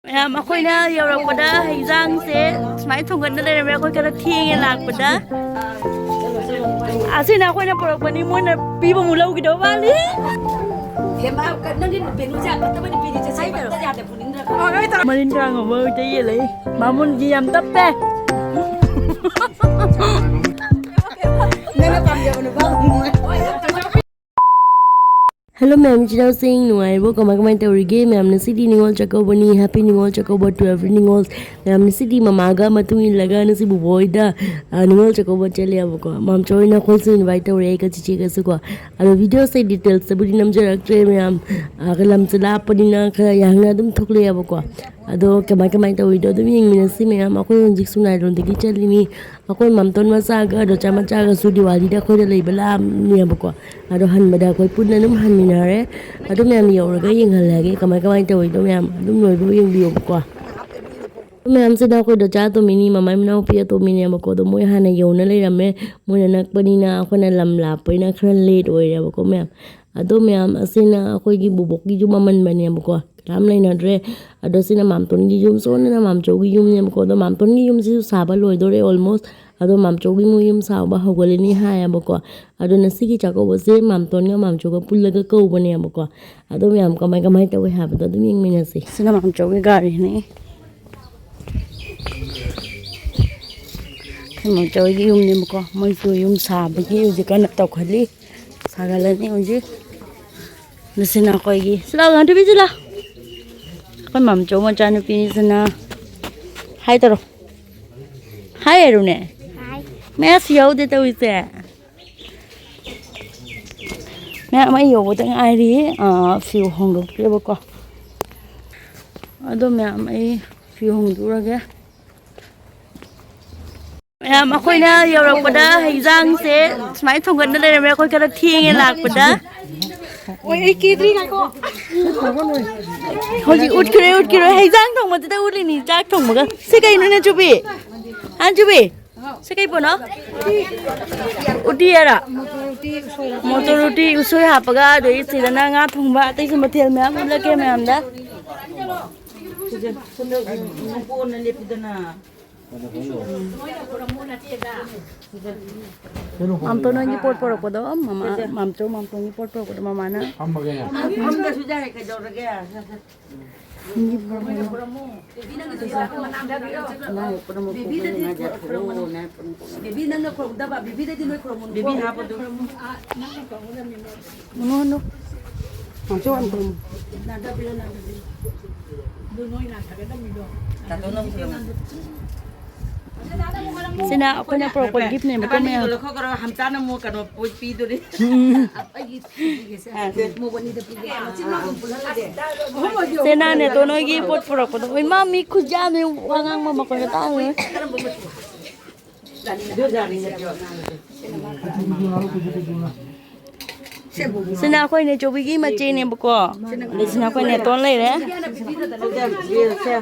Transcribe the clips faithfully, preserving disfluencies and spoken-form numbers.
ꯃꯌꯥꯝ, ꯑꯩꯈꯣꯏꯅ ꯌꯧꯔꯛꯄꯗ ꯍꯩꯖꯥꯡꯁꯦ ꯁꯨꯃꯥꯏꯅ ꯊꯣꯡꯒꯠꯅ ꯂꯩꯔꯝꯃꯦ꯫ ꯑꯩꯈꯣꯏ ꯈꯔ ꯊꯦꯡꯉꯦ ꯂꯥꯛꯄꯗ꯫ ꯑꯁꯤꯅ ꯑꯩꯈꯣꯏꯅ ꯄꯨꯔꯛꯄꯅꯤ, ꯃꯣꯏꯅ ꯄꯤꯕ ꯑꯃꯨꯛ ꯂꯧꯈꯤꯗꯧ ꯃꯥꯜꯂꯤ꯫ ꯃꯔꯤꯟ ꯇꯔꯥ ꯉꯧꯕ ꯍꯧꯖꯤꯛꯇ ꯌꯦꯜꯂꯛꯏ꯫ ꯃꯥꯃꯨꯟꯒꯤ ꯌꯥꯝ ꯇꯞꯄꯦ꯫ ꯅꯪꯅ ꯄꯥꯝꯖꯕ ꯅꯨꯄꯥ ꯑꯃ꯫ ꯍꯜꯂꯣ ꯃꯌꯥꯝ, ꯏꯆꯤꯟ ꯏꯅꯥꯎꯁꯤꯡ, ꯅꯨꯡꯉꯥꯏꯔꯤꯕꯣ? ꯀꯃꯥꯏ ꯀꯃꯥꯏ ꯇꯧꯔꯤꯒꯦ? ꯃꯌꯥꯝ, ꯉꯁꯤꯗꯤ ꯅꯤꯉꯣꯜ ꯆꯥꯛꯀꯧꯕꯅꯤ꯫ Happy Ningol Chakkouba to every ꯅꯤꯉꯣꯜ꯫ ꯃꯌꯥꯝ, ꯉꯁꯤꯗꯤ ꯃꯃꯥꯒ ꯃꯇꯨꯡ ꯏꯜꯂꯒ ꯉꯁꯤ ꯕꯨꯕꯣꯛ ꯍꯣꯏꯗ, ꯑ, ꯅꯤꯉꯣꯜ ꯆꯥꯛꯀꯧꯕ ꯆꯠꯂꯦꯕꯀꯣ꯫ ꯃꯥꯝꯆꯧ ꯍꯣꯏꯅ ꯑꯩꯈꯣꯏꯁꯨ invite ꯇꯧꯔꯛꯑꯦ, ꯑꯩꯒ ꯆꯤꯆꯦꯒꯁꯨ ꯀꯣ꯫ ꯑꯗꯣ videoꯁꯦ detailsꯇꯕꯨꯗꯤ ꯅꯝꯖꯔꯛꯇ꯭ꯔꯦ ꯃꯌꯥꯝ, ꯑ, ꯂꯝꯁꯦ ꯂꯥꯞꯄꯅꯤꯅ ꯈꯔ ꯌꯥꯡꯅ ꯑꯗꯨꯝ ꯊꯣꯛꯂꯛꯑꯦꯕꯀꯣ꯫ ꯑꯗꯣ ꯀꯃꯥꯏ ꯀꯃꯥꯏ ꯇꯧꯔꯤꯗꯣ ꯑꯗꯨꯝ ꯌꯦꯡꯃꯤꯟꯅꯁꯤ ꯃꯌꯥꯝ꯫ ꯑꯩꯈꯣꯏ ꯍꯧꯖꯤꯛ ꯁꯨꯝꯅꯥꯏꯔꯣꯝꯗꯒꯤ ꯆꯠꯂꯤꯅꯤ꯫ ꯑꯩꯈꯣꯏ ꯃꯥꯝꯇꯣꯟ ꯃꯆꯥꯒ ꯗꯣꯆꯥ ꯃꯆꯥꯒꯁꯨ ꯗꯤꯋꯥꯂꯤꯗ ꯑꯩꯈꯣꯏꯗ ꯂꯩꯕ ꯂꯥꯛꯑꯝꯅꯦꯕꯀꯣ꯫ ꯑꯗꯣ ꯍꯟꯕꯗ ꯑꯩꯈꯣꯏ ꯄꯨꯟꯅ ꯑꯗꯨꯝ ꯍꯟꯃꯤꯟꯅꯔꯦ꯫ ꯑꯗꯨ ꯃꯌꯥꯝ ꯌꯧꯔꯒ ꯌꯦꯡꯍꯜꯂꯛꯑꯒꯦ ꯀꯃꯥꯏ ꯀꯃꯥꯏ ꯇꯧꯔꯤꯅꯣ ꯃꯌꯥꯝ꯫ ꯑꯗꯨꯝ ꯂꯣꯏꯕ ꯌꯦꯡꯕꯤꯌꯣꯕꯀꯣ꯫ ꯑꯗꯨ ꯃꯌꯥꯝꯁꯤꯗ ꯑꯩꯈꯣꯏ ꯗꯣꯆꯥ ꯑꯇꯣꯝꯕꯤꯅꯤ, ꯃꯃꯥꯏ ꯃꯅꯥꯎꯄꯤ ꯑꯇꯣꯝꯕꯤꯅꯦꯕꯀꯣ꯫ ꯑꯗꯣ ꯃꯣꯏ ꯍꯥꯟꯅ ꯌꯧꯅ ꯂꯩꯔꯝꯃꯦ꯫ ꯃꯣꯏꯅ ꯅꯛꯄꯅꯤꯅ ꯑꯩꯈꯣꯏꯅ ꯂꯝ ꯂꯥꯞꯄꯅꯤꯅ ꯈꯔ late ꯑꯣꯏꯔꯦꯕꯀꯣ ꯃꯌꯥꯝ꯫ ꯑꯗꯣ ꯃꯌꯥꯝ, ꯑꯁꯤꯅ ꯑꯩꯈꯣꯏꯒꯤ ꯕꯨꯕꯣꯛꯀꯤ ꯌꯨꯝ ꯑꯃꯟꯕꯅꯦꯕꯀꯣ꯫ ꯀꯅꯥꯝ ꯂꯩꯅꯗ꯭ꯔꯦ꯫ ꯑꯗꯣ ꯁꯤꯅ ꯃꯥꯝꯇꯣꯟꯒꯤ ꯌꯨꯝ, ꯁꯣꯝꯗꯅ ꯃꯥꯝꯆꯧꯒꯤ ꯌꯨꯝꯅꯦꯕꯀꯣ꯫ ꯑꯗꯣ ꯃꯥꯝꯇꯣꯟꯒꯤ ꯌꯨꯝꯁꯤꯁꯨ ꯁꯥꯕ ꯂꯣꯏꯗꯣꯔꯦ almost꯫ ꯑꯗꯣ ꯃꯥꯝꯆꯧꯒꯤ ꯃꯣꯏ ꯌꯨꯝ ꯁꯥꯕ ꯍꯧꯒꯠꯂꯅꯤ ꯍꯥꯏꯌꯦꯕꯀꯣ꯫ ꯑꯗꯣ ꯉꯁꯤꯒꯤ ꯆꯥꯛꯀꯧꯕꯁꯦ ꯃꯥꯝꯇꯣꯟꯒ ꯃꯥꯝꯆꯧꯒ ꯄꯨꯜꯂꯒ ꯀꯧꯕꯅꯦꯕꯀꯣ꯫ ꯑꯗꯣ ꯃꯌꯥꯝ ꯀꯃꯥꯏ ꯀꯃꯥꯏ ꯇꯧꯋꯦ ꯍꯥꯏꯕꯗꯣ ꯑꯗꯨꯝ ꯌꯦꯡꯃꯤꯟꯅꯁꯤ꯫ ꯁꯤꯅ ꯃꯥꯝꯆꯧꯒꯤ ꯒꯥꯔꯤꯅꯤ꯫ ꯁꯤ ꯃꯥꯝꯆꯧꯒꯤ ꯌꯨꯝꯅꯦꯕꯀꯣ꯫ ꯃꯣꯏꯁꯨ ꯌꯨꯝ ꯁꯥꯕꯒꯤ ꯍꯧꯖꯤꯛ ꯀꯟꯅ ꯇꯧꯈꯠꯂꯤ꯫ ꯁꯥꯒꯠꯂꯅꯤ ꯍꯧꯖꯤꯛ꯫ ꯃꯁꯤꯅ ꯑꯩꯈꯣꯏꯒꯤ, ꯁꯤ ꯂꯥꯎ, ꯉꯥꯟꯊꯣꯏꯕꯤ, ꯁꯤ ꯂꯥꯎ꯫ ꯑꯩꯈꯣꯏ ꯃꯥꯝꯆꯧ ꯃꯆꯥꯅꯨꯄꯤꯁꯤꯅ꯫ Hi ꯇꯧꯔꯣ꯫ Hi ꯍꯥꯏꯔꯨꯅꯦ꯫ Hi꯫ ꯃꯌꯥꯁꯨ ꯌꯥꯎꯗꯦ ꯇꯧꯔꯤꯁꯦ꯫ ꯃꯌꯥꯝ ꯑꯩ ꯌꯧꯕꯗ ꯉꯥꯏꯔꯤ꯫ ꯑꯥ, ꯐꯤ ꯍꯣꯡꯗꯣꯛꯇ꯭ꯔꯦꯕꯀꯣ꯫ ꯑꯗꯣ ꯃꯌꯥꯝ ꯑꯩ ꯐꯤ ꯍꯣꯡꯗꯣꯛꯎꯔꯒꯦ꯫ ꯃꯌꯥꯝ, ꯑꯩꯈꯣꯏꯅ ꯌꯧꯔꯛꯄꯗ ꯍꯩꯖꯥꯡꯁꯦ ꯁꯨꯃꯥꯏꯅ ꯊꯣꯡꯒꯠꯅ ꯂꯩꯔꯝꯃꯦ꯫ ꯑꯩꯈꯣꯏ ꯈꯔ ꯊꯦꯡꯉꯦ ꯂꯥꯛꯄꯗ꯫ ꯑꯣꯏ, ꯑꯩ ꯀꯦꯗ꯭ꯔꯤ, ꯉꯥꯏꯈꯣ꯫ ꯍꯧꯖꯤꯛ ꯎꯠꯈꯤꯔꯣꯏ, ꯎꯠꯈꯤꯔꯣꯏ꯫ ꯍꯩꯖꯥꯡ ꯊꯣꯡꯕꯗꯨꯗ ꯎꯠꯂꯤꯅꯤ, ꯆꯥꯛ ꯊꯣꯡꯕꯒ꯫ ꯁꯤ ꯀꯩꯅꯣꯅꯦ, ꯆꯨꯕꯤ? ꯍꯥ, ꯆꯨꯕꯤ? ꯁꯤ ꯀꯩ ꯄꯣꯠꯅꯣ? ꯎꯇꯤ ꯍꯥꯏꯔꯣ? ꯃꯣꯇꯣꯔ ꯎꯇꯤ, ꯎꯁꯣꯏ ꯍꯥꯞꯄꯒ, ꯑꯗꯩ ꯁꯤꯗꯅ ꯉꯥ ꯊꯣꯡꯕ, ꯑꯇꯩꯁꯨ ꯃꯊꯦꯜ ꯃꯌꯥꯝ ꯎꯠꯂꯛꯀꯦ ꯃꯌꯥꯝꯗ꯫ ꯁꯤꯁꯦ, ꯁꯣꯝꯗ ꯅꯣꯡꯄꯣꯛ ꯑꯣꯏꯅ ꯂꯦꯞꯄꯤꯗꯅ꯫ ꯃꯥꯝꯇꯣꯟ ꯍꯣꯏꯒꯤ ꯄꯣꯠ ꯄꯣꯔꯛꯄꯗꯣ, ꯃꯃꯥ, ꯃꯥꯝꯇꯣꯟ, ꯃꯥꯝꯇꯣꯟꯒꯤ ꯄꯣꯠ ꯄꯣꯔꯛꯄꯗꯣ ꯃꯃꯥꯅ꯫ ꯐꯝꯃꯒꯦ꯫ ꯐꯝꯗꯁꯨ ꯌꯥꯔꯦ, ꯀꯩꯗꯧꯔꯒꯦ? ꯁꯦ, ꯁꯦ꯫ ꯕꯦꯕꯤꯗꯗꯤ ꯈꯨꯔꯨꯝꯃꯣ꯫ ꯕꯦꯕꯤ ꯅꯪꯅ ꯈꯨꯔꯨꯝꯗꯕ, ꯕꯦꯕꯤꯗꯗꯤ ꯅꯣꯏ ꯈꯨꯔꯨꯝꯃꯨ꯫ ꯕꯦꯕꯤ ꯍꯥꯞꯄꯗꯨ꯫ ꯃꯅꯨ, ꯃꯅꯨ꯫ ꯃꯥꯝꯆꯧ ꯍꯥꯟꯅ ꯈꯨꯔꯨꯝꯃꯨ꯫ ꯅꯥꯗꯕꯤꯔꯣ, ꯅꯥꯗꯕꯤꯔꯣ꯫ ꯑꯗꯨ ꯅꯣꯏ ꯅꯥꯊꯒꯗꯕ ꯃꯤꯗꯣ꯫ ꯇꯥꯇꯣꯟ ꯑꯃꯨꯛ ꯈꯨꯔꯨꯝꯃꯨ꯫ ꯁꯤꯅ ꯑꯩꯈꯣꯏꯅ ꯄꯨꯔꯛꯄ ꯒꯤꯐꯅꯦꯕꯀꯣ, ꯅꯕꯥꯅꯤꯒꯤꯗꯣ ꯃꯌꯥꯝ꯫ ꯂꯧꯊꯣꯛꯈ꯭ꯔꯣ, ꯍꯝꯆꯥꯅ ꯑꯃꯨꯛ ꯀꯩꯅꯣ ꯄꯣꯠ ꯄꯤꯗꯣꯔꯤ꯫ ꯎꯝ꯫ ꯑꯩꯒꯤ ꯄꯤꯒꯦꯁꯦ꯫ ꯑꯥ, ꯁꯦ꯫ ꯃꯣꯕꯣꯛ ꯑꯅꯤꯗ ꯄꯤꯒꯦ꯫ ꯃꯆꯤꯟ ꯃꯅꯥꯎ ꯄꯨꯜꯍꯜꯂꯒꯦ꯫ ꯁꯦ, ꯅꯍꯥꯟꯅꯦ ꯇꯣ ꯅꯣꯏꯒꯤ ꯄꯣꯠ ꯄꯨꯔꯛꯄꯗꯣ꯫ ꯏꯃꯥ, ꯃꯤ ꯈꯨꯌꯥꯝꯅꯦ, ꯋꯥ ꯉꯥꯡꯕ ꯃꯈꯣꯟꯒ ꯇꯥꯔꯣꯏ꯫ ꯀꯔꯝꯕ ꯃꯆꯨ? ꯔꯥꯅꯤ ꯅꯠꯇ꯭ꯔꯣ? ꯁꯦ, ꯃꯣꯕꯣꯛ꯫ ꯁꯤꯅ ꯑꯩꯈꯣꯏ ꯅꯦꯆꯧꯕꯤꯒꯤ ꯃꯆꯦꯅꯦꯕꯀꯣ꯫ ꯑꯗꯩ ꯁꯤꯅ ꯑꯩꯈꯣꯏ ꯅꯦꯇꯣꯟ ꯂꯩꯔꯦ꯫ ꯁꯦ,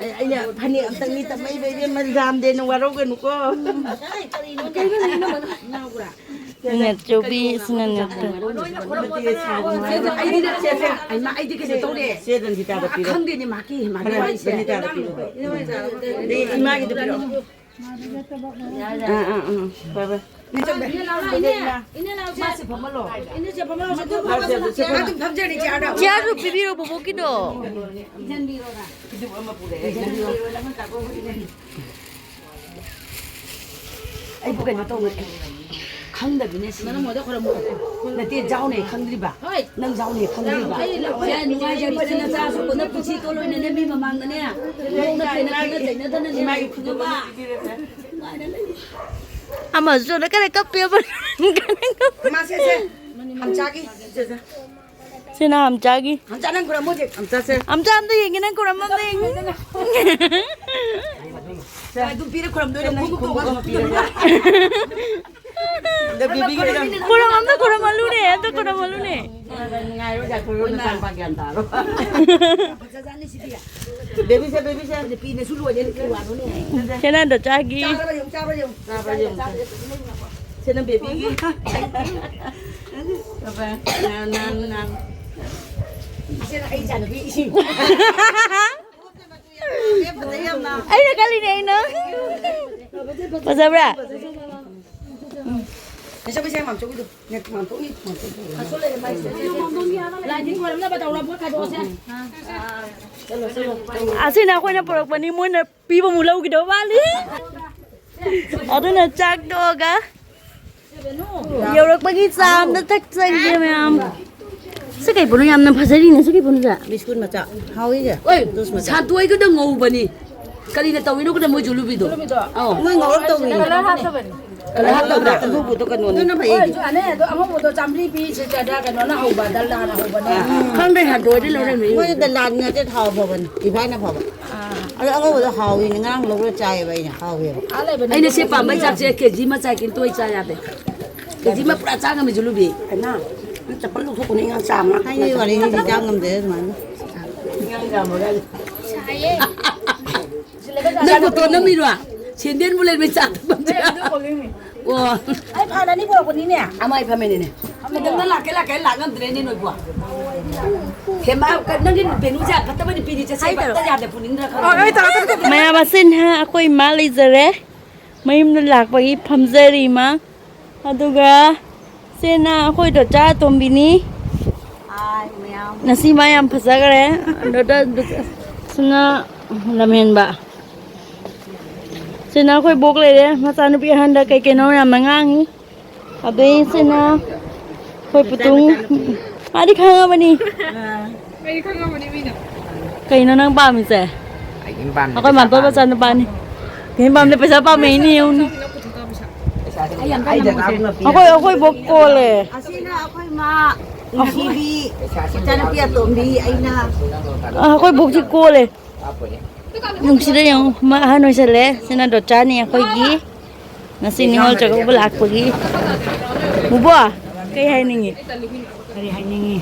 ꯑꯩ, ꯑꯩꯅ ꯐꯅꯦꯛ ꯑꯝꯇꯪ ꯅꯤꯇ ꯃꯩ ꯂꯩꯔꯦ, ꯃꯟꯖꯥꯝꯗꯦꯅ ꯋꯥꯔꯧꯒꯅꯨꯀꯣ꯫ ꯀꯩꯅꯣ, ꯅꯦꯆꯧꯕꯤ, ꯁꯤꯅ ꯅꯦꯇꯣꯟ꯫ ꯁꯦ, ꯁꯦ, ꯑꯩꯗꯤ ꯅꯠꯇꯦ, ꯁꯦ, ꯁꯦ, ꯍꯩꯃꯥ, ꯑꯩꯗꯤ ꯀꯩꯅꯣ ꯇꯧꯔꯦ꯫ ꯁꯦ, ꯔꯟꯖꯤꯇꯥꯗ ꯄꯤꯔꯣ꯫ ꯈꯪꯗꯦꯅꯦ, ꯃꯥꯒꯤ, ꯃꯥꯒꯤ ꯈꯔ ꯋꯥꯔꯤꯁꯦ꯫ ꯔꯟꯖꯤꯇꯥꯗ ꯄꯤꯔꯣ꯫ ꯑꯗꯩ ꯏꯃꯥꯒꯤꯗ ꯄꯤꯔꯣ꯫ ꯑꯥ, ꯑꯥ, ꯑꯥ꯫ ꯍꯣꯏ, ꯍꯣꯏ꯫ ꯏꯅꯦ ꯂꯥꯎ, ꯏꯅꯦ꯫ ꯏꯅꯦ ꯂꯥꯎ, ꯁꯦ꯫ ꯃꯥꯁꯦ ꯐꯝꯍꯜꯂꯣ꯫ ꯏꯅꯦ, ꯁꯦ ꯐꯝꯍꯜꯂꯣ꯫ ꯁꯦ, ꯁꯦ, ꯁꯦ, ꯁꯦ꯫ ꯑꯗꯨꯝ ꯐꯝꯖꯔꯤ, ꯆꯤꯌꯥꯔꯗ꯫ ꯆꯤꯌꯥꯔꯗꯨ ꯄꯤꯕꯤꯔꯣ, ꯕꯣꯕꯣꯛꯀꯤꯗꯣ꯫ ꯏꯟꯖꯟꯕꯤꯔꯣꯅ꯫ ꯐꯤꯖꯨꯞ ꯑꯃ ꯄꯨꯔꯛꯑꯦ꯫ ꯏꯟꯖꯟꯕꯤꯔꯣꯅ, ꯑꯃ ꯆꯥꯛꯀꯧꯕꯒꯤꯅꯦ꯫ ꯑꯩꯕꯨ ꯀꯩꯅꯣ ꯇꯧꯔꯦ꯫ ꯈꯪꯗꯕꯤꯅꯦ ꯁꯤ꯫ ꯅꯪ ꯃꯣꯏꯗ ꯈꯣꯏꯔꯝꯃꯣ꯫ ꯅꯠꯇꯦ, ꯖꯥꯎꯅꯦ ꯈꯪꯗ꯭ꯔꯤꯕ꯫ ꯍꯣꯏ꯫ ꯅꯪ ꯖꯥꯎꯅꯦ ꯈꯪꯗ꯭ꯔꯤꯕ꯫ ꯑꯩ ꯂꯥꯛꯑꯣ꯫ ꯁꯦ, ꯅꯨꯡꯉꯥꯏꯖꯕꯤꯗꯅ ꯆꯥꯁꯨ ꯀꯣꯟꯅ ꯄꯨꯟꯁꯤ ꯇꯣꯜꯂꯣꯏꯅꯅꯦ ꯃꯤ ꯃꯃꯥꯡꯗꯅꯦ꯫ ꯂꯣꯡꯅ ꯐꯩꯅ ꯈꯪꯅ ꯆꯩꯅꯗꯅꯅꯦ ꯏꯃꯥꯒꯤ ꯐꯤꯖꯣꯜ ꯈꯪꯉꯕ? ꯑꯃ ꯄꯤꯕꯤꯔꯦ꯫ ꯅꯨꯡꯉꯥꯏꯅ ꯂꯩꯌꯨ꯫ ꯑꯃꯁꯨ ꯁꯣꯝꯗ ꯀꯟꯅ ꯀꯞꯄꯦꯕ꯫ ꯀꯟꯅ ꯀꯞꯄꯦ꯫ ꯃꯥ ꯁꯦ, ꯁꯦ꯫ ꯍꯝꯆꯥꯒꯤ꯫ ꯁꯦ, ꯁꯦ꯫ ꯁꯤꯅ ꯍꯝꯆꯥꯒꯤ꯫ ꯍꯝꯆꯥ ꯅꯪ ꯈꯨꯔꯝꯃꯣ ꯍꯧꯖꯤꯛ꯫ ꯍꯝꯆꯥ ꯁꯦ꯫ ꯍꯝꯆꯥ ꯑꯝꯇ ꯌꯦꯡꯒꯦ, ꯅꯪ ꯈꯨꯔꯝꯕ ꯑꯝꯇ ꯌꯦꯡꯒꯦ꯫ ꯁꯦ, ꯑꯗꯨꯝ ꯄꯤꯔꯦ, ꯈꯨꯔꯝꯗꯣꯏꯅꯦ꯫ ꯈꯣꯡꯎꯞ ꯇꯣꯡꯉꯒ ꯈꯣꯡꯎꯞ ꯑꯃ ꯄꯤꯔꯦ꯫ ꯑꯗ ꯕꯤꯕꯤꯒꯤ ꯈꯨꯔꯝ ꯑꯝꯇ ꯈꯨꯔꯝꯍꯜꯂꯨꯅꯦ, ꯑꯝꯇ ꯈꯨꯔꯝꯍꯜꯂꯨꯅꯦ꯫ ꯅꯨꯡꯉꯥꯏꯔꯣꯏ, ꯖꯥꯏ, ꯈꯨꯔꯝ ꯃꯇꯥꯡ ꯄꯥ ꯒ꯭ꯌꯥꯟ ꯇꯥꯔꯣꯏ꯫ ꯐꯖꯖꯥꯠꯅꯤ ꯁꯤꯗꯤ꯫ ꯕꯦꯕꯤ ꯁꯦ, ꯕꯦꯕꯤ ꯁꯦ꯫ ꯅꯨꯄꯤꯅꯁꯨ ꯂꯣꯏꯔꯦ, ꯀꯩ ꯋꯥꯅꯣꯅꯦ꯫ ꯁꯦ ꯅꯟꯗ ꯆꯥꯒꯤ꯫ ꯆꯥꯕ꯭ꯔꯥ ꯌꯦꯡꯉꯨ, ꯆꯥꯕ꯭ꯔꯥ ꯌꯦꯡꯉꯨ꯫ ꯆꯥꯕ꯭ꯔꯥ ꯌꯦꯡꯉꯨ꯫ ꯆꯥꯕ꯭ꯔꯥ ꯌꯦꯡꯉꯨ꯫ ꯁꯦ ꯅꯪ ꯕꯦꯕꯤꯒꯤ꯫ ꯕꯥꯏ ꯕꯥꯏ꯫ ꯅꯥꯟ, ꯅꯥꯟ, ꯅꯥꯟ꯫ ꯑꯩꯅ ꯈꯜꯂꯤꯅꯦ ꯑꯩꯅ꯫ ꯐꯖꯕ꯭ꯔꯥ? ꯑꯁꯤꯅ ꯑꯩꯈꯣꯏꯅ ꯄꯨꯔꯛꯄꯅꯤ, ꯃꯣꯏꯅ ꯄꯤꯕ ꯑꯃꯨꯛ ꯂꯧꯈꯤꯗꯧ ꯃꯥꯜꯂꯤ꯫ ꯑꯗꯨꯅ ꯆꯥꯛ ꯇꯣꯛꯑꯒ ꯌꯧꯔꯛꯄꯒꯤ ꯆꯥ ꯑꯝꯇ ꯊꯛꯆꯒꯦ ꯃꯌꯥꯝ꯫ ꯁꯤ ꯀꯩ ꯄꯣꯠꯅꯣ? ꯌꯥꯝꯅ ꯐꯖꯔꯤꯅꯦ꯫ ꯁꯤ ꯀꯩ ꯄꯣꯠꯅꯣ ꯁꯦ? ꯕꯤꯁꯀꯨꯠ ꯃꯆꯥ꯫ ꯍꯥꯎꯏꯒ꯫ ꯑꯣꯏ, ꯖꯨꯁ ꯃꯆꯥ꯫ ꯁꯥꯟꯇꯣꯏꯒꯗ ꯉꯧꯕꯅꯤ꯫ ꯀꯔꯤꯅ ꯇꯧꯔꯤꯅꯣ ꯈꯪꯗꯦ ꯃꯣꯏ ꯖꯨꯂꯨꯕꯤꯗꯣ꯫ ꯑꯧ꯫ ꯃꯣꯏ ꯉꯧꯔ ꯇꯧꯔꯤꯅꯦ꯫ ꯀꯂꯔ ꯍꯥꯞꯇꯕꯅꯤ꯫ ꯀꯂꯔ ꯍꯥꯞꯇꯕ꯭ꯔꯥ? ꯑꯉꯧꯕꯗꯣ ꯀꯩꯅꯣꯅꯦ꯫ ꯑꯗꯨꯅ ꯐꯩ꯫ ꯑꯣꯏꯔꯁꯨ ꯑꯅꯦ ꯑꯗꯣ ꯑꯉꯧꯕꯗꯣ ꯆꯥꯝꯃꯔꯤ ꯄꯤ, ꯁꯤ ꯆꯥꯗ ꯀꯩꯅꯣꯅ ꯍꯧꯕ, ꯗꯜꯗꯥꯅ ꯍꯧꯕꯅꯦ꯫ ꯈꯪꯗꯦ, ꯁꯥꯟꯇꯣꯏꯗꯤ ꯂꯧꯔꯝꯃꯤ꯫ ꯃꯣꯏꯗꯤ ꯗꯜꯗꯥꯅ ꯅꯠꯇꯦ, ꯊꯥꯎ ꯐꯕꯅꯤ꯫ ꯔꯤꯐꯥꯏꯟꯅ ꯐꯕ꯫ ꯑꯗꯣ ꯑꯉꯧꯕꯗꯣ ꯍꯥꯎꯋꯤꯅꯦ, ꯉꯔꯥꯡ ꯂꯧꯔ ꯆꯥꯏꯌꯦꯕ ꯑꯩꯅ, ꯍꯥꯎꯋꯦꯕ꯫ ꯑꯥ ꯂꯩꯕꯅꯦ꯫ ꯑꯩꯅ ꯁꯤ ꯄꯥꯝꯕꯩ ꯆꯥꯛꯁꯦ ꯀꯦ ꯖꯤ ꯑꯃ ꯆꯥꯏ, ꯀꯤꯟꯇꯣꯏ ꯆꯥ ꯌꯥꯗꯦ꯫ ꯀꯦ ꯖꯤ ꯑꯃ ꯄꯨꯔꯥ ꯆꯥ ꯉꯝꯃꯤ ꯖꯨꯂꯨꯕꯤ꯫ ꯍꯩꯃꯥ, ꯅꯪ ꯆꯄꯜ ꯂꯧꯊꯣꯛꯄꯅꯦ ꯑꯉꯥꯡ ꯆꯥ ꯑꯃ꯫ ꯊꯥꯏꯅꯒꯤ ꯋꯥꯔꯤꯅꯤꯗꯤ ꯆꯥ ꯉꯝꯗꯦ ꯑꯗꯨꯃꯥꯏꯅ꯫ ꯅꯪ ꯐꯣꯇꯣ ꯅꯝꯃꯤꯔꯣ? ꯁꯦꯟꯗꯦꯟꯕꯨ ꯂꯩꯔꯝꯃꯤ ꯆꯥ ꯊꯛꯐꯝꯁꯦ꯫ ꯑꯣ꯫ ꯑꯩ ꯐꯥꯟ ꯑꯅꯤ ꯄꯨꯔꯛꯄꯅꯤꯅꯦ꯫ ꯑꯃ ꯑꯩ ꯐꯝꯃꯤꯅꯤꯅꯦ꯫ ꯃꯊꯪꯗ ꯂꯥꯛꯀꯦ, ꯂꯥꯛꯀꯦ, ꯂꯥꯛ ꯉꯝꯗ꯭ꯔꯦꯅꯦ ꯅꯣꯏꯕꯣ꯫ ꯍꯦꯃꯥ, ꯅꯪꯒꯤ ꯚꯦꯅꯨꯁꯦ ꯐꯠꯇꯕ ꯅꯨꯄꯤꯗꯤ ꯆꯠꯁꯦ, ꯍꯥꯏꯗ꯭ꯔꯣ? ꯐꯠꯇ ꯌꯥꯗꯦ, ꯄꯨꯅꯤꯡꯗ꯭ꯔꯥ ꯈꯪꯗꯦ꯫ ꯃꯌꯥꯝ ꯑꯁꯤꯅ ꯑꯩꯈꯣꯏ ꯏꯃꯥ ꯂꯩꯖꯔꯦ꯫ ꯃꯌꯨꯝꯗ ꯂꯥꯛꯄꯒꯤ ꯐꯝꯖꯔꯤ ꯏꯃꯥ꯫ ꯑꯗꯨꯒ ꯁꯤꯅ ꯑꯩꯈꯣꯏ ꯗꯣꯆꯥ ꯑꯇꯣꯝꯕꯤꯅꯤ꯫ ꯍꯥꯏ, ꯃꯌꯥꯝ꯫ ꯉꯁꯤ ꯃꯥ ꯌꯥꯝ ꯐꯖꯈ꯭ꯔꯦ꯫ ꯗꯣꯆꯥ, ꯗꯣꯆꯥ, ꯁꯤꯅ ꯂꯝꯍꯦꯟꯕ꯫ ꯁꯤꯅ ꯑꯩꯈꯣꯏ ꯕꯣꯛ ꯂꯩꯔꯦ꯫ ꯃꯆꯥꯅꯨꯄꯤ ꯑꯍꯟꯗ ꯀꯩ ꯀꯩꯅꯣ ꯌꯥꯝꯅ ꯉꯥꯡꯉꯤ꯫ ꯑꯗꯩ ꯁꯤꯅ ꯑꯩꯈꯣꯏ ꯄꯨꯇꯨꯡ꯫ ꯃꯥꯗꯤ ꯈꯪꯉꯕꯅꯤ꯫ ꯑꯩꯗꯤ ꯈꯪꯉꯝꯃꯅꯤ ꯃꯤꯅ꯫ ꯀꯩꯅꯣ ꯅꯪ ꯄꯥꯝꯃꯤꯁꯦ? ꯑꯩ ꯀꯩꯝ ꯄꯥꯝꯗꯦ, ꯑꯩꯈꯣꯏ ꯄꯩꯁꯥ ꯃꯥꯝꯇꯣꯟ ꯄꯥꯝꯃꯤ꯫ ꯃꯆꯥꯅꯨꯄꯥꯅꯤ꯫ ꯀꯩꯝ ꯄꯥꯝꯗꯦ, ꯄꯩꯁꯥ ꯄꯥꯝꯃꯦ ꯍꯥꯏꯅꯤ ꯌꯦꯡꯉꯨꯅꯦ꯫ ꯄꯩꯁꯥꯁꯦ ꯑꯩ ꯑꯝꯇ ꯑꯩ ꯗꯗꯥ ꯉꯝꯃꯣꯏꯁꯦ꯫ ꯄꯨꯟꯅ ꯄꯤꯔꯦ꯫ ꯑꯩꯈꯣꯏ, ꯑꯩꯈꯣꯏ ꯕꯣꯛ ꯀꯣꯜꯂꯦ꯫ ꯑꯁꯤꯅ ꯑꯩꯈꯣꯏ ꯃꯥ ꯅꯨꯡꯁꯤꯕꯤ, ꯄꯩꯁꯥꯁꯦ ꯏꯆꯥꯅꯨꯄꯤ ꯑꯇꯣꯝꯕꯤ ꯑꯩꯅ꯫ ꯑ, ꯑꯩꯈꯣꯏ ꯕꯣꯛꯁꯤ ꯀꯣꯜꯂꯦ꯫ ꯀꯥꯞꯄꯣꯏꯍꯦ꯫ ꯅꯨꯡꯁꯤꯗ ꯌꯦꯡꯉꯨ, ꯃꯥ ꯑꯍꯟ ꯑꯣꯏꯁꯜꯂꯦ꯫ ꯁꯤꯅ ꯗꯣꯆꯥꯅꯤ ꯑꯩꯈꯣꯏꯒꯤ꯫ ꯉꯁꯤ ꯅꯤꯉꯣꯜ ꯆꯥꯛꯀꯧꯕ ꯂꯥꯛꯄꯒꯤ꯫ ꯕꯨꯕꯣ, ꯀꯩ ꯍꯥꯏꯅꯤꯡꯉꯤ? ꯀꯔꯤ ꯍꯥꯏꯅꯤꯡꯉꯤ?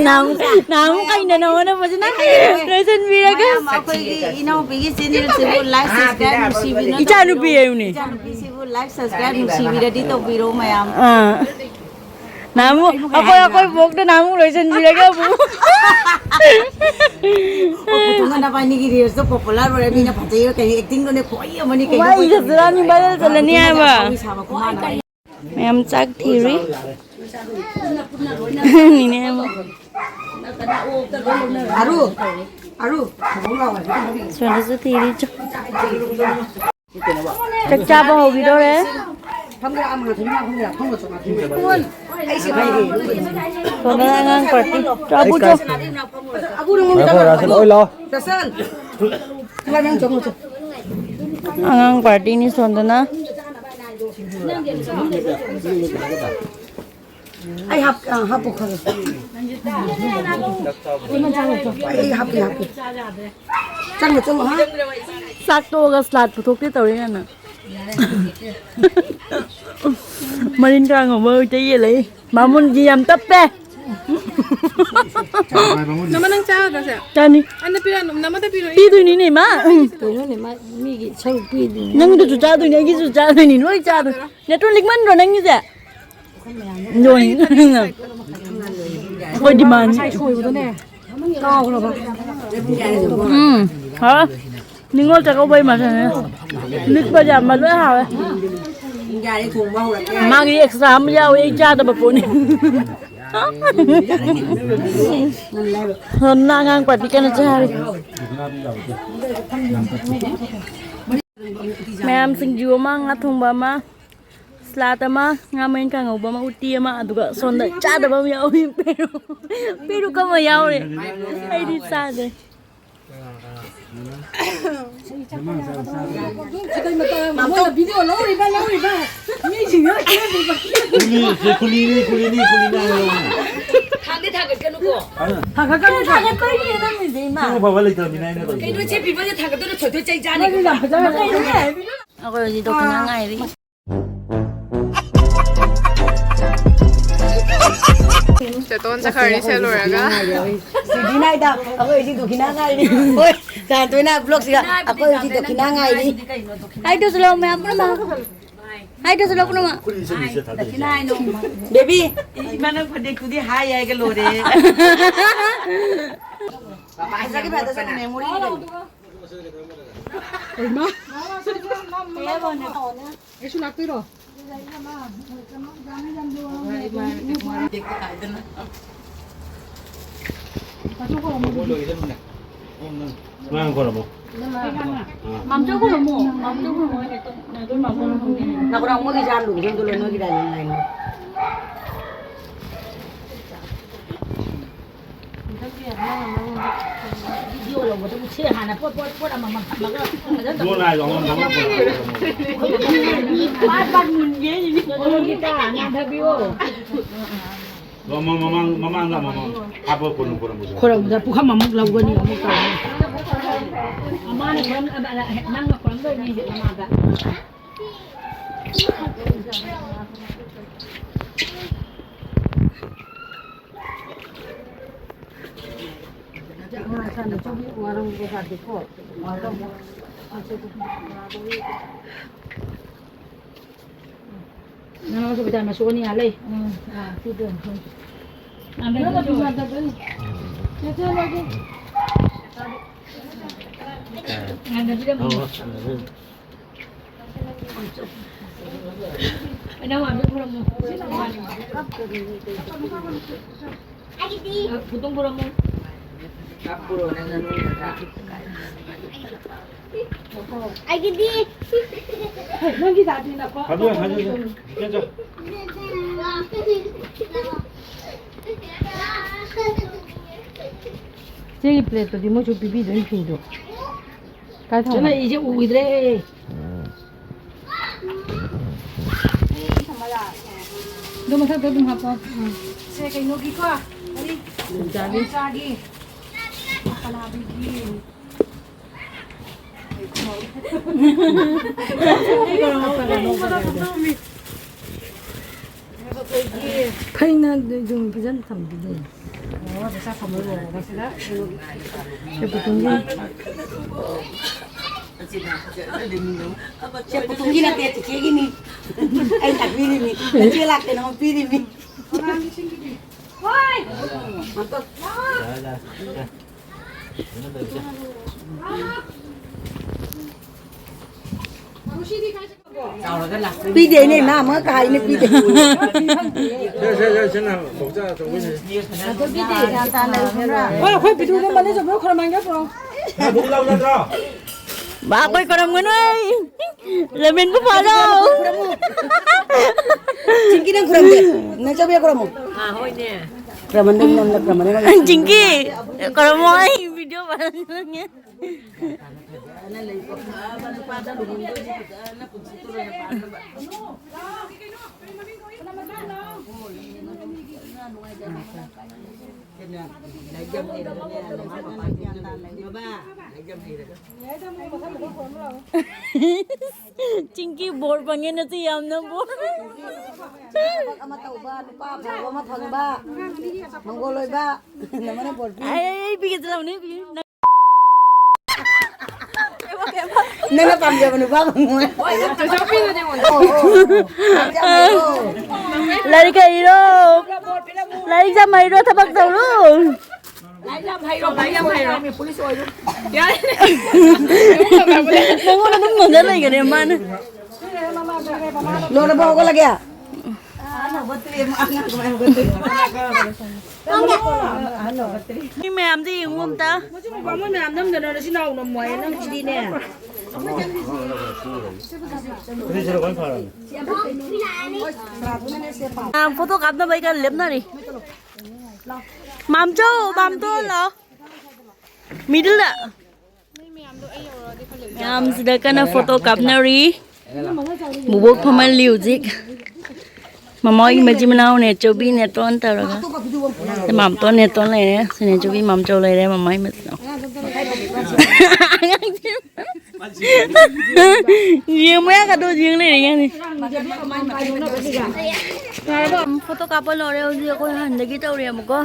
ꯅꯍꯥꯟꯃꯨꯛ, ꯅꯍꯥꯟꯃꯨꯛ ꯀꯩꯅꯣ ꯅꯉꯣꯟꯗ ꯐꯖꯅ ꯂꯣꯏꯁꯤꯟꯕꯤꯔꯒ꯫ ꯃꯌꯥꯝ ꯑꯩꯈꯣꯏꯒꯤ ꯏꯅꯥꯎꯄꯤꯒꯤ ꯆꯦꯅꯦꯜꯁꯤꯕꯨ ꯂꯥꯏꯛ, ꯁꯕꯁꯀ꯭ꯔꯥꯏꯕ ꯅꯨꯡꯁꯤꯕꯤꯅ ꯏꯆꯥꯅꯨꯄꯤ ꯇꯧꯕꯤꯔꯣ꯫ ꯍꯥꯏꯌꯨꯅꯦ꯫ ꯏꯆꯥꯅꯨꯄꯤꯁꯤꯕꯨ ꯂꯥꯏꯛ, ꯁꯕꯁꯀ꯭ꯔꯥꯏꯕ ꯅꯨꯡꯁꯤꯕꯤꯔꯗꯤ ꯇꯧꯕꯤꯔꯣ ꯃꯌꯥꯝ꯫ ꯑꯥ꯫ ꯅꯍꯥꯟꯃꯨꯛ ꯑꯩꯈꯣꯏ, ꯑꯩꯈꯣꯏ ꯕꯣꯛꯇ ꯅꯍꯥꯟꯃꯨꯛ ꯂꯣꯏꯁꯤꯟꯕꯤꯔꯒ ꯑꯃꯨꯛ꯫ ꯑꯣ, ꯄꯨꯊꯣꯛꯅ ꯅꯕꯥꯅꯤꯒꯤ ꯔꯤꯜꯁꯇꯣ ꯄꯣꯄꯨꯂꯔ ꯑꯣꯏꯔꯦ, ꯃꯤꯅ ꯐꯖꯩ, ꯀꯩꯅꯣ ꯑꯦꯛꯇꯤꯡꯗꯨꯅꯦ ꯈ꯭ꯋꯥꯏ ꯑꯃꯅꯤ ꯀꯩꯅꯣ꯫ ꯋꯥꯏ ꯆꯠꯂꯅꯤ, ꯚꯥꯏꯔꯦꯜ ꯆꯠꯂꯅꯤ ꯍꯥꯏꯕ꯫ ꯃꯌꯥꯝ ꯆꯥꯛ ꯊꯤꯔꯤ꯫ ꯅꯤꯅꯦ ꯑꯃ꯫ ꯑꯔꯨ, ꯑꯔꯨ, ꯁꯣꯝꯗꯁꯨ ꯊꯤꯔꯤ꯫ ꯆꯥꯛ ꯆꯥꯕ ꯍꯧꯈꯤꯗꯧꯔꯦ꯫ ꯁꯣꯝꯗꯅ ꯑꯉꯥꯡ ꯄꯥꯔꯇꯤ꯫ ꯆꯥꯕꯨ ꯆꯣ꯫ ꯉꯥꯏꯈꯣ, ꯔꯥꯁꯟ, ꯑꯣꯏ ꯂꯥꯛꯑꯣ꯫ ꯑꯉꯥꯡ ꯄꯥꯔꯇꯤꯅꯤ ꯁꯣꯝꯗꯅ꯫ ꯑꯩ ꯍꯥꯞ-, ꯑ, ꯍꯥꯞꯄꯨ ꯈꯔ꯫ ꯑꯩ ꯍꯥꯞꯀꯦ, ꯍꯥꯞꯀꯦ꯫ ꯆꯪꯉꯣ, ꯆꯪꯉꯣ, ꯍꯥ? ꯆꯥꯛ ꯇꯣꯛꯑꯒ ꯁ꯭ꯂꯥꯠ ꯄꯨꯊꯣꯛꯀꯦ ꯇꯧꯔꯤ ꯀꯥꯟꯗ꯫ ꯃꯔꯤꯟ ꯈꯥ ꯉꯧꯕ ꯍꯧꯖꯤꯛꯇ ꯌꯦꯜꯂꯛꯏ꯫ ꯕꯥꯃꯣꯟꯗꯤ ꯌꯥꯝ ꯇꯞꯄꯦ꯫ ꯅꯃ ꯅꯪ ꯆꯥꯒꯗ꯭ꯔꯥ ꯁꯦ? ꯆꯥꯅꯤ꯫ ꯑꯟꯗ ꯄꯤꯔꯛꯑꯣ, ꯅꯃꯗ ꯄꯤꯔꯛꯑꯣ꯫ ꯄꯤꯗꯣꯏꯅꯤꯅꯦ, ꯏꯃꯥ꯫ ꯎꯝ꯫ ꯀꯩꯅꯣꯅꯦ, ꯃꯥ ꯃꯤꯒꯤ ꯁꯔꯨꯛ ꯄꯤꯗꯣꯏꯅꯦ꯫ ꯅꯪꯒꯤꯗꯨꯁꯨ ꯆꯥꯗꯣꯏꯅꯤ, ꯑꯩꯒꯤꯁꯨ ꯆꯥꯗꯣꯏꯅꯤ, ꯂꯣꯏ ꯆꯥꯗꯣꯏꯅꯤ꯫ ꯅꯦꯇ꯭ꯔꯣꯟ ꯂꯤꯛꯃꯟꯗ꯭ꯔꯣ ꯅꯪꯒꯤꯁꯦ? ꯂꯣꯏ꯫ ꯑꯩꯈꯣꯏ ꯗꯤꯃꯥꯟ꯫ ꯉꯁꯥꯏ ꯁꯣꯏꯕꯗꯨꯅꯦ꯫ ꯀꯥꯎꯈ꯭ꯔꯕ? ꯎꯝ꯫ ꯍꯥꯎꯔꯦ꯫ ꯅꯤꯉꯣꯜ ꯆꯥꯛꯀꯧꯕꯩ ꯃꯊꯦꯜꯅꯦ꯫ ꯂꯤꯛꯄ ꯌꯥꯝꯕ ꯂꯣꯏ ꯍꯥꯎꯔꯦ꯫ ꯃꯥꯒꯤ ꯑꯦꯛꯁꯇ꯭ꯔꯥ ꯑꯃ ꯌꯥꯎꯋꯦ, ꯑꯩ ꯆꯥꯗꯕ ꯄꯣꯠꯅꯤ꯫ ꯁꯣꯝꯅ ꯑꯉꯥꯡ ꯄꯥꯔꯇꯤ ꯀꯟꯅ ꯆꯥꯔꯤ꯫ ꯃꯌꯥꯝ ꯁꯤꯡꯖꯨ ꯑꯃ, ꯉꯥ ꯊꯣꯡꯕ ꯑꯃ, ꯁꯂꯥꯗ ꯑꯃ, ꯉꯥ ꯃꯔꯤꯟ ꯀꯥꯡꯉꯧꯕ ꯑꯃ, ꯎꯇꯤ ꯑꯃ, ꯑꯗꯨꯒ ꯁꯣꯝꯗ ꯆꯥꯗꯕ ꯑꯃ ꯌꯥꯎꯔꯤ꯫ ꯄꯦꯔꯨꯛ, ꯄꯦꯔꯨꯛ ꯑꯃ ꯌꯥꯎꯔꯤ꯫ ꯑꯩꯗꯤ ꯆꯥꯗ꯭ꯔꯦ꯫ ꯃꯣꯏꯅ ꯚꯤꯗꯤꯑꯣ ꯂꯧꯔꯤꯕ, ꯂꯧꯔꯤꯕ ꯃꯤꯁꯤꯡꯗꯨꯅ ꯈꯦꯠꯅꯗ꯭ꯔꯤꯕ꯫ ꯀꯨꯂꯤ, ꯁꯤ ꯀꯨꯂꯤꯅꯤ, ꯀꯨꯂꯤꯅꯤ, ꯀꯨꯂꯤꯅꯤ ꯍꯥꯏꯔ ꯂꯧꯔꯤ꯫ ꯊꯥꯡꯗꯤ ꯊꯥꯡꯒꯠꯀꯅꯨꯀꯣ꯫ ꯊꯥꯡꯒꯠꯀꯅꯨ, ꯊꯥꯡꯒꯠꯄꯩꯅꯦ ꯅꯪꯒꯤꯁꯦ, ꯏꯃꯥ꯫ ꯁꯤꯕꯨ ꯐꯕ ꯂꯩꯇ꯭ꯔꯕꯅꯤꯅ ꯑꯩꯅ ꯇꯧꯔꯤꯁꯦ꯫ ꯀꯩꯅꯣ, ꯏꯆꯦ ꯄꯤꯕꯁꯦ ꯊꯥꯡꯒꯠꯇꯣꯏꯅ ꯊꯣꯏꯊꯣꯏ ꯆꯩ ꯆꯥꯅꯤ꯫ ꯃꯣꯏꯁꯨ ꯌꯥꯝ ꯐꯖꯅ ꯇꯧꯔꯦ꯫ ꯑꯩꯈꯣꯏ ꯍꯧꯖꯤꯛ ꯗꯣꯛꯇꯔ ꯉꯥꯏꯔꯤ꯫ ꯆꯦꯇꯣꯟ ꯆꯠꯈ꯭ꯔꯅꯤ ꯁꯦ ꯂꯣꯏꯔꯒ꯫ ꯁꯤꯗꯤ ꯅꯥꯏꯗ, ꯑꯩꯈꯣꯏ ꯍꯧꯖꯤꯛ ꯗꯣꯈꯤꯅꯥ ꯉꯥꯏꯔꯤ꯫ ꯍꯣꯏ, ꯆꯥꯟꯇꯣꯏꯅ ꯕ꯭ꯂꯣꯛꯁꯤꯒ ꯑꯩꯈꯣꯏ ꯍꯧꯖꯤꯛ ꯗꯣꯈꯤꯅꯥ ꯉꯥꯏꯔꯤ꯫ ꯍꯥꯏꯗꯨꯁꯨ ꯂꯧ ꯃꯌꯥꯝ ꯄꯨꯝꯅꯃꯛ꯫ ꯍꯥꯏꯗ꯭ꯔꯁꯨ ꯂꯧꯕ ꯅꯣꯡꯃ꯫ ꯐꯨꯔꯤꯠ ꯂꯤꯠꯁꯟ ꯂꯤꯠꯁꯟ ꯊꯥꯗꯣꯛꯏꯁꯦ꯫ ꯗꯈꯤꯅꯥ ꯍꯥꯏ ꯅꯣꯡꯃ꯫ ꯕꯦꯕꯤ꯫ ꯏꯃꯥꯅ ꯐꯅꯦꯛꯇꯨꯗꯤ ꯍꯥꯏ ꯍꯥꯏꯒ ꯂꯣꯏꯔꯦ꯫ ꯐꯖꯒꯦ ꯐꯖꯁꯅꯨ memory ꯀꯩꯅꯣ꯫ ꯀꯩꯃ? ꯑꯩꯁꯨ ꯂꯥꯛꯇꯣꯏꯔꯣ? ꯃꯥꯡ ꯈꯣꯏꯔꯝꯃꯣ꯫ ꯃꯥꯝꯆꯧ ꯈꯨꯔꯨꯝꯃꯣ꯫ ꯃꯥꯝꯆꯧ ꯈꯨꯔꯨꯝꯃꯣ꯫ ꯅꯈꯣꯏ ꯃꯣꯏꯒꯤ ꯖꯥꯝꯗꯨ ꯈꯨꯗꯣꯜꯗꯨ ꯂꯣꯏ ꯅꯣꯏꯒꯤ dining line ꯗꯣ꯫ Video ꯂꯧꯕꯗꯨꯕꯨ ꯁꯦ ꯍꯥꯟꯅ ꯄꯣꯠ, ꯄꯣꯠ, ꯄꯣꯠ ꯑꯃꯃꯝ ꯊꯝꯃꯒ ꯐꯖꯅ ꯇꯧ꯫ ꯗꯣꯟ ꯍꯥꯏꯗꯣ ꯑꯃꯃꯝ ꯊꯝꯃꯒ ꯄꯨꯔꯛꯑꯣ꯫ ꯄꯥꯠ ꯄꯥꯠ ꯃꯨꯟꯒꯦ ꯍꯥꯏꯁꯤꯅꯤ꯫ ꯀꯣꯂꯣꯝꯒꯤ ꯀꯥ ꯅꯥꯟꯊꯕꯤꯌꯣ꯫ ꯃꯃꯥꯡ, ꯃꯃꯥꯡ, ꯃꯃꯥꯡꯗ ꯑꯃꯃꯝ ꯍꯥꯞꯄꯒ ꯀꯣꯟꯅ ꯄꯨꯔꯛꯄꯁꯨ꯫ ꯈꯣꯏꯔꯝꯕꯗ ꯄꯨꯈꯝ ꯑꯃꯨꯛ ꯂꯧꯒꯅꯤ, ꯑꯃꯨꯛ ꯇꯧꯒꯅꯤ꯫ ꯃꯃꯥꯅ ꯈꯣꯏꯔꯝ-, ꯅꯪꯅ ꯈꯣꯏꯔꯝꯗꯣꯏꯅꯤ ꯃꯃꯥꯗ꯫ ꯅꯪ ꯁꯨ ꯕꯖꯥꯔ ꯃꯆꯨ ꯑꯅꯤ ꯑꯥ ꯂꯩ꯫ ꯎꯝ, ꯑꯥ, ꯁꯤꯗ꯫ ꯉꯥꯟꯗꯕꯤꯗ꯫ ꯉꯥꯟꯗꯕꯤꯗ꯫ ꯏꯅꯥꯎ ꯑꯝꯇ ꯈꯨꯔꯨꯝꯃꯨ꯫ ꯈꯨꯗꯣꯝ ꯈꯨꯔꯨꯝꯃꯨ꯫ ꯑꯩꯒꯤꯗꯤ꯫ ꯅꯪꯒꯤ ꯗꯥꯗꯤ ꯅꯀꯣ꯫ ꯍꯥꯏꯕꯤꯌꯨ, ꯍꯥꯏꯕꯤꯌꯨ꯫ ꯆꯦꯟ ꯆꯣ꯫ ꯏꯆꯦꯒꯤ plateꯇꯨꯗꯤ ꯃꯣꯏꯁꯨ ꯄꯤꯕꯤꯗꯣꯏꯅꯤ ꯐꯤꯗꯣ꯫ ꯀꯥꯏ ꯊꯝꯃꯣ? ꯆꯠꯂ ꯏꯁꯦ ꯎꯈꯤꯗ꯭ꯔꯦ꯫ ꯑꯗꯨ ꯃꯊꯛꯇ ꯑꯗꯨꯝ ꯍꯥꯞꯄꯣ꯫ ꯎꯝ꯫ ꯁꯦ ꯀꯩꯅꯣꯒꯤꯀꯣ, ꯀꯔꯤ? ꯌꯣꯡꯆꯥꯛꯒꯤ꯫ ꯌꯣꯡꯆꯥꯛꯒꯤ꯫ ꯀꯅꯥꯒꯤ? ꯐꯩꯅ ꯑꯗꯨꯝ ꯐꯖꯅ ꯊꯝꯕꯤꯗꯦ꯫ ꯁꯦ ꯄꯨꯊꯣꯛꯑꯣ꯫ ꯁꯦ ꯄꯨꯊꯣꯛꯀꯤ ꯅꯠꯇꯦ, ꯆꯤꯆꯦꯒꯤꯅꯤ꯫ ꯑꯩ ꯇꯥꯛꯄꯤꯔꯤꯃꯤ꯫ ꯅꯆꯦ ꯂꯥꯛꯇꯦꯅ ꯑꯃꯨꯛ ꯄꯤꯔꯤꯃꯤ꯫ ꯄꯤꯗꯦꯅꯦ, ꯃꯥ ꯑꯃ ꯀꯥꯏꯅ ꯄꯤꯗꯦ꯫ ꯁꯦ, ꯁꯦ, ꯁꯦ, ꯁꯦ, ꯅꯪ ꯕꯣꯛꯆꯥ ꯑꯆꯧꯕꯁꯦ꯫ ꯍꯣꯏ, ꯑꯩꯈꯣꯏ ꯄꯤꯇ꯭ꯔꯨꯗꯣ ꯃꯅꯦ ꯆꯧꯕꯤꯗꯣ ꯈꯔ ꯃꯥꯡꯒꯦ ꯄꯨꯔꯛꯑꯣ꯫ ꯅꯪ ꯕꯨꯛ ꯂꯧ ꯅꯠꯇ꯭ꯔꯣ? ꯕꯥ, ꯑꯩꯈꯣꯏ ꯀꯔꯝꯒꯅꯣ ꯑꯩ? ꯂꯃꯦꯟꯕꯨ ꯐꯥꯔꯣ꯫ ꯆꯤꯡꯀꯤ ꯅꯪ ꯈꯨꯔꯝꯗꯦ꯫ ꯅꯆꯧꯕꯤ ꯈꯨꯔꯝꯃꯣ꯫ ꯑꯥ, ꯍꯣꯏꯅꯦ꯫ ꯈꯨꯔꯝꯃꯟꯗꯦ, ꯅꯪꯅ ꯈꯨꯔꯝꯃꯟꯗꯦ, ꯅꯪꯅ ꯆꯤꯡꯀꯤ, ꯀꯔꯝꯃꯣ ꯑꯩ video viral ꯆꯠꯂꯅꯤ꯫ ꯆꯤꯡꯀꯤ ꯕꯣꯔ ꯐꯪꯉꯦ ꯅꯆꯦ ꯌꯥꯝꯅ ꯕꯣꯔ꯫ ꯊꯕꯛ ꯑꯃ ꯇꯧꯕ, ꯅꯨꯄꯥ ꯑꯐꯕ ꯑꯃ ꯐꯪꯕ, ꯃꯪꯒꯣꯜ ꯑꯣꯏꯕ, ꯅꯃꯅ ꯕꯣꯔ ꯄꯤ꯫ ꯑꯩ, ꯑꯩ ꯄꯤꯒꯦ ꯆꯠꯂꯝꯅꯤ, ꯄꯤꯒꯦ꯫ ꯅꯪꯅ ꯄꯥꯝꯖꯕ ꯅꯨꯄꯥ ꯐꯪꯉꯣꯏ꯫ ꯑꯣ, ꯑꯣ, ꯑꯣ꯫ ꯌꯥꯝ ꯍꯩꯔꯣ꯫ ꯂꯥꯏꯔꯤꯛ ꯍꯩꯔꯣ꯫ ꯂꯥꯏꯔꯤꯛ ꯌꯥꯝ ꯍꯩꯔꯣ, ꯊꯕꯛ ꯇꯧꯔꯣ꯫ ꯂꯥꯏꯔꯤꯛ ꯌꯥꯝ ꯍꯩꯔꯣ, ꯂꯥꯏꯔꯤꯛ ꯌꯥꯝ ꯍꯩꯔꯣ꯫ ꯄꯨꯂꯤꯁ ꯑꯣꯏꯔꯣ꯫ ꯌꯥꯔꯦ꯫ ꯅꯪꯉꯣꯟꯗ ꯑꯗꯨꯝ ꯅꯣꯟꯖ ꯂꯩꯒꯅꯦ ꯃꯥꯅ꯫ ꯂꯣꯏꯔꯕꯣ, ꯍꯧꯒꯠꯂꯒꯦ? ꯃꯤ ꯃꯌꯥꯝꯁꯦ ꯌꯦꯡꯉꯨ ꯑꯝꯇ꯫ ꯃꯣꯏ ꯃꯌꯥꯝ ꯅꯝꯗꯅ ꯅꯆꯤꯟ ꯅꯅꯥꯎ ꯅꯝꯃꯣ ꯍꯥꯏꯌꯦ, ꯅꯪ ꯁꯤꯗꯤꯅꯦ꯫ ꯃꯌꯥꯝ ꯐꯣꯇꯣ ꯀꯥꯞꯅꯕ ꯑꯩ ꯀꯟꯅ ꯂꯦꯞꯅꯔꯤ꯫ ꯃꯥꯝꯆꯧ, ꯃꯥꯝꯇꯣꯟ ꯂꯥꯛꯑꯣ꯫ Middle ꯗ꯫ ꯃꯌꯥꯝꯁꯤꯗ ꯀꯟꯅ ꯐꯣꯇꯣ ꯀꯥꯞꯅꯔꯤ꯫ ꯕꯨꯕꯣꯛ ꯐꯝꯍꯜꯂꯤ ꯍꯧꯖꯤꯛ꯫ ꯃꯃꯥ ꯍꯣꯏꯒꯤ ꯃꯆꯤꯟ ꯃꯅꯥꯎ ꯅꯦꯆꯧꯕꯤ, ꯅꯦꯇꯣꯟ ꯇꯧꯔꯒ꯫ ꯁꯤ ꯃꯥꯝꯇꯣꯟ, ꯅꯦꯇꯣꯟ ꯂꯩꯔꯦ꯫ ꯁꯤ ꯅꯦꯆꯧꯕꯤ, ꯃꯥꯝꯆꯧ ꯂꯩꯔꯦ꯫ ꯃꯃꯥ ꯍꯣꯏ ꯃꯆꯤꯟ ꯃꯅꯥꯎ꯫ ꯌꯦꯡꯕ ꯌꯥꯒꯗ꯭ꯔꯣ? ꯌꯦꯡ ꯂꯩꯔꯦ ꯌꯥꯅꯤ꯫ ꯐꯣꯇꯣ ꯀꯥꯞꯄ ꯂꯣꯏꯔꯦ ꯍꯧꯖꯤꯛ꯫ ꯑꯩꯈꯣꯏ ꯍꯥꯟꯅꯗꯒꯤ ꯇꯧꯔꯦꯕꯀꯣ꯫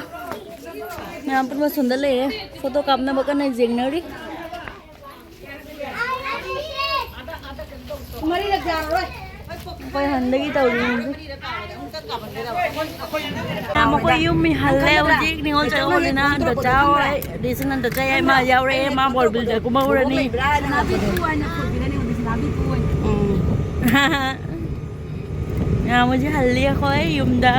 ꯃꯌꯥꯝ ꯄꯨꯟꯕ ꯁꯣꯝꯗ ꯂꯩꯔꯦ꯫ ꯐꯣꯇꯣ ꯀꯥꯞꯅꯕ ꯀꯟꯅ ꯌꯦꯡꯅꯔꯤ꯫ ꯃꯔꯤꯔꯛ ꯌꯥꯔꯔꯣꯏ꯫ ꯑꯩꯈꯣꯏ ꯍꯟꯗꯒꯤ ꯇꯧꯔꯤꯅꯤ꯫ ꯃꯈꯣꯏ ꯌꯨꯝ ꯃꯤ ꯍꯜꯂꯦ ꯍꯧꯖꯤꯛ꯫ ꯅꯤꯉꯣꯜ ꯆꯥꯛꯀꯧꯕꯅꯤꯅ ꯗꯣꯆꯥ ꯍꯣꯏ, ꯑꯗꯩ ꯁꯤꯅ ꯗꯣꯆꯥ ꯌꯥꯏꯃ ꯌꯥꯎꯔꯛꯑꯦ꯫ ꯃꯥ ꯕꯣꯔꯕꯤꯜꯗ ꯀꯨꯝꯍꯧꯔꯅꯤ꯫ ꯎꯝ꯫ ꯉꯥ ꯃꯣꯏꯁꯦ ꯍꯜꯂꯤ ꯑꯩꯈꯣꯏ ꯌꯨꯝꯗ꯫